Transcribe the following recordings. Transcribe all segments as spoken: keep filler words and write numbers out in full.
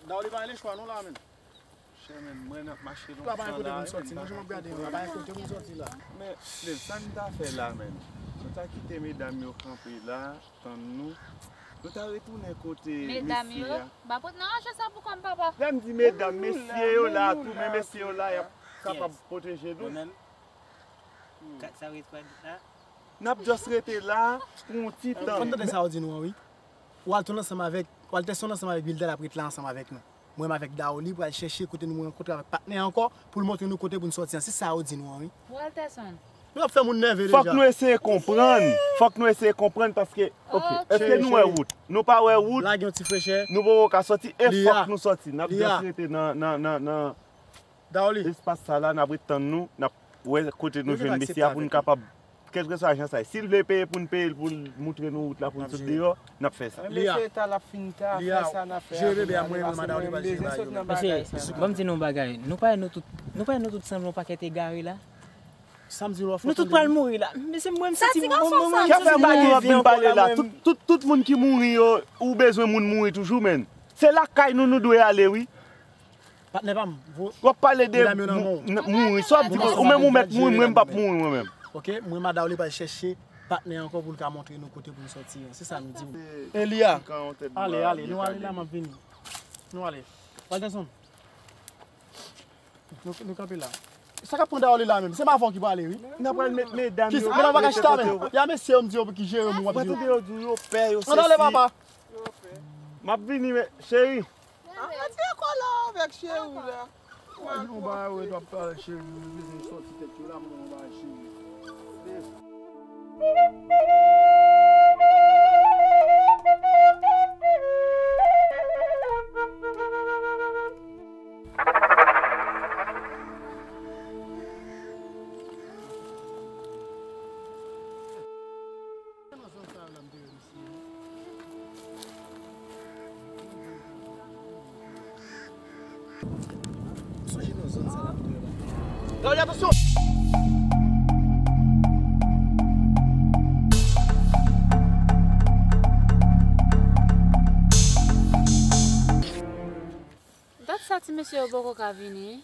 Daoli pa gen lechwa non la menm. Chè menm, mwen ap mache lontan la wi, menm pa ka konprann. Men, Dev, sa n ta fè la menm? Nou ta kite medam yo kanpe la, tann nou. Nou ta retounen kote mesye a. Medam yo? M pa pot nan ranje sa pou kò m, papa. Lè m di medam, mesye yo la tou, men mesye yo la, y ap kapab pwoteje nou. Mwen menm? Sa w ret la? N ap just rete la pou yon ti tan. Fò n tande sa w di nou an, wi. Walton ansanm avèk, Walterson ansanm avèk Bilda ap ret la ansanm avèk nou. Mwen menm avèk Daoli pral chèche kote nou rankontre avèk patnè ankò pou l montre nou kote pou n sòti an. Se sa yo di nou an, wi. Walterson. Nou ap fè moun nève deja. Fòk nou eseye konprann. Fòk nou eseye konprann paske, ok, èske nou wè wout? Nou pa wè wout. Lage yon ti frechè. Nou poko ka sòti e fòk nou sòti. N ap just rete nan, nan, nan, nan Daoli. Espas sa la, n ap ret tann nou, n ap wè kote nou jwenn mesye a pou n kapab, kèlkeswa jan sa ye. Si l vle peye pou n peye l, pou l moutre nou wout la, pou n sot deyò, n ap fè sa. Lia, Lia, jere bebe a mwen, mwen, Daoli pral jere bagay yo menm. Mesye, ban m di nou yon bagay. Nou pa wè nou tout, nou pa wè nou tout sanble yon pakèt egare la? Sa m di w, nou tout pral mouri la. Mesye, mwen, m santi m, mwen, mwen, mwen, m santi m pa anvi vin pale la. Tout, tout, tout moun ki mouri yo, ou bezwen moun mouri toujou, menn. Se lakay nou, nou dwe ale, wi. Patnè pa m, vo-, w ap pale de medam yo nan men w. Mouri. Sa w ap di, ou menm ou mèt mouri, mwen m p ap mouri mwen menm. Ok, mwen, Madaw li pral chèche patnè ankò pou l ka montre nou kote pou n sòti an. Se sa nou di w. Elia, ale, ale, nou ale la, m ap vini. Nou ale. Walterson, nou, nou kanpe la. Sa k ap pran Daoli la menm? Se m avè w ki pral ale, wi. N ap pral met medam yo. Men nan bagay chita menm. Y a mesye yo m di yo pou ki jere m, w ap di yo. Mwen tande yo di yo pè, yo sesi. Ann ale, papa. M ap vini, men, cheri. Arete kòlè avèk cheri w la. Ou pa di yon bagay ou ret w ap pale cheri, ou bezwen sòti tèt yo la pou yon bagay cheri. Sonje nan zòn sa la, m te wè la. Daoli, atansyon! Dat sa ti mesye yo poko ka vini.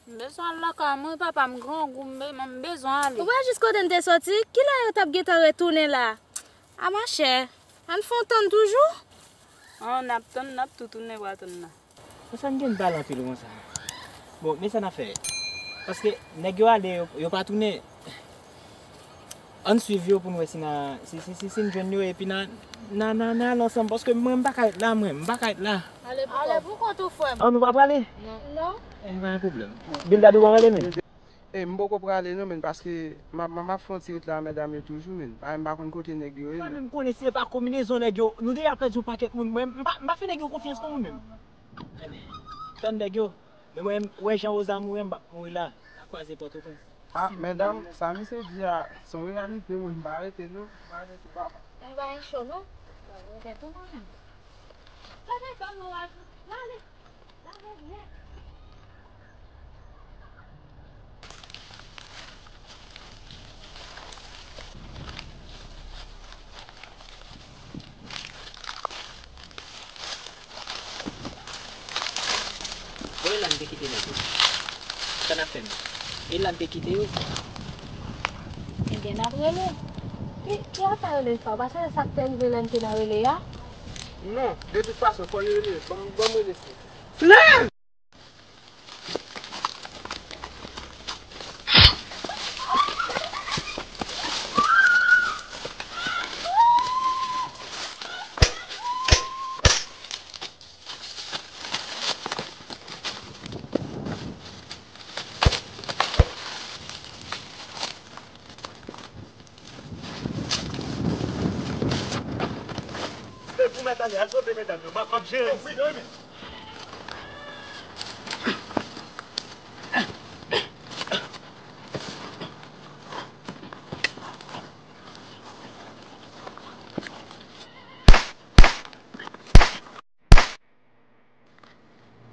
M bezwen al lakay mwen, papa m grangou, m be-, m bezwen ale. Ou wè jis kote n te soti? Kilè yo t ap gentan retounen la? A machè, ann fè yon tann toujou? An, n ap tann, n ap tou tounen pral tann nan. Konsa n gen bal anpil konsa. Bon, men sa n ap fè. Paske nèg yo ale, yo, yo pa tounen. Ann swiv yo pou n wè si n a, si, si, si, si n jwenn yo, epi n a, n a, n a, n a ale ansanm, paske mwen, m pa ka ret la, mwen, m pa ka ret la. Ale pou kont ou, frè m. An, nou pa prale? Non. Non. E, pa gen pwoblèm. Bildad, ou pa prale, men? E, m poko prale, non, men, paske m ap, m ap fè yon ti ret la, medam yo toujou, men. Pa, m pa konn kote nèg yo ye, men. Mwen menm konnen si se pa konbinezon nèg yo, nou deja pèdi yon pakèt moun, mwen, m pa, m pa fè nèg yo konfyans, non, mwen menm. Tann nèg yo. Men mwen, wè jan Rosa mouri, m p ap mouri la. N a kwaze Pòtoprens. Ah, medam, sa misye di a, se yon reyalite, mwen, m pa rete, non. M pa rete, papa. Mwen pa gen cho, non. Mwen gen tou, mwen menm. Leve kò nou, lale. Lave byen. Bon, e la n te kite nèg yo? Sa n ap fè menm? E la n te kite yo? Ebyen, n ap rele. Ki, ki afè rele sa? Ou pa sonje sa k te rive lè n te nan rele a? Non, de tout fason, fò n rele. Ban m, ban m rele. Flè! Pou mèt ale, al tande medam yo, m ap, m ap jere isit.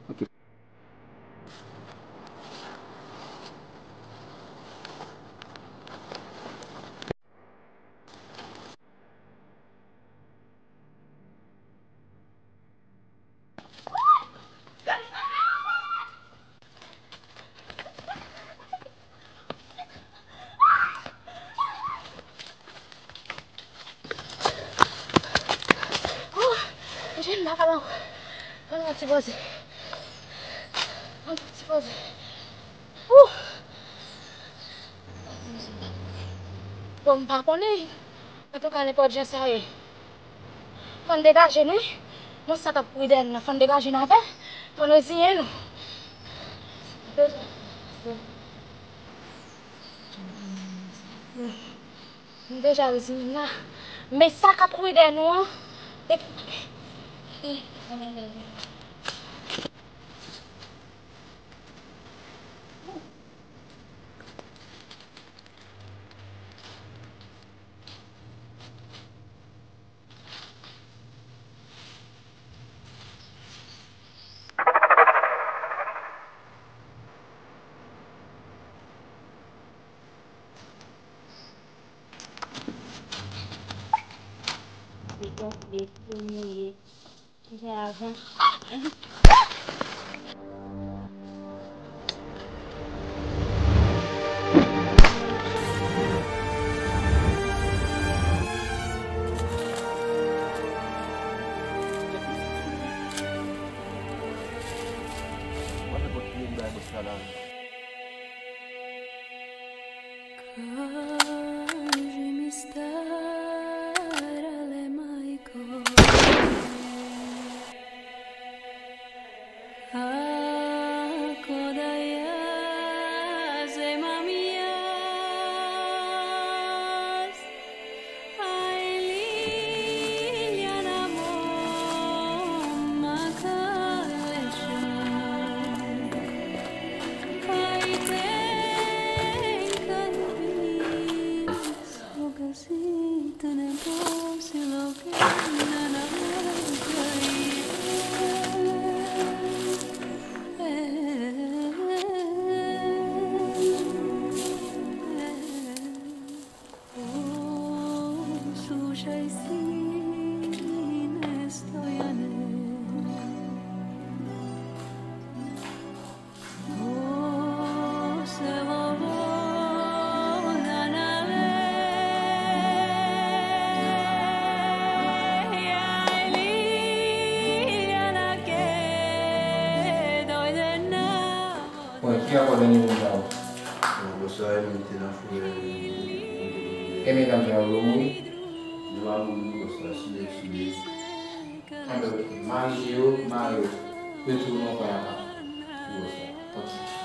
Ok. Ti poze. An ti poze. Ouh! Bon, m pa konnen. Antouka, nenpòt jan sa ye, fò n degaje n wi. Monstre sa k ap kouri dèyè n nan, fò n degaje n avè l. Fò n reziyen nou. M deja reziyen m la. Men sa k ap kouri dèyè nou an, depi Li gonfle, li mouye. Li fè avan. Bon, ki rapò dènye moun sa yo? Bon, bonswa, e mwen te nan fouyè. E medam sa yo, yo mouri? Yo pa mouri, bonswa, sou de, sou de. Anben, ok. Mari yo, mari yo. Retounen ankò apa. Bonswa. Ok.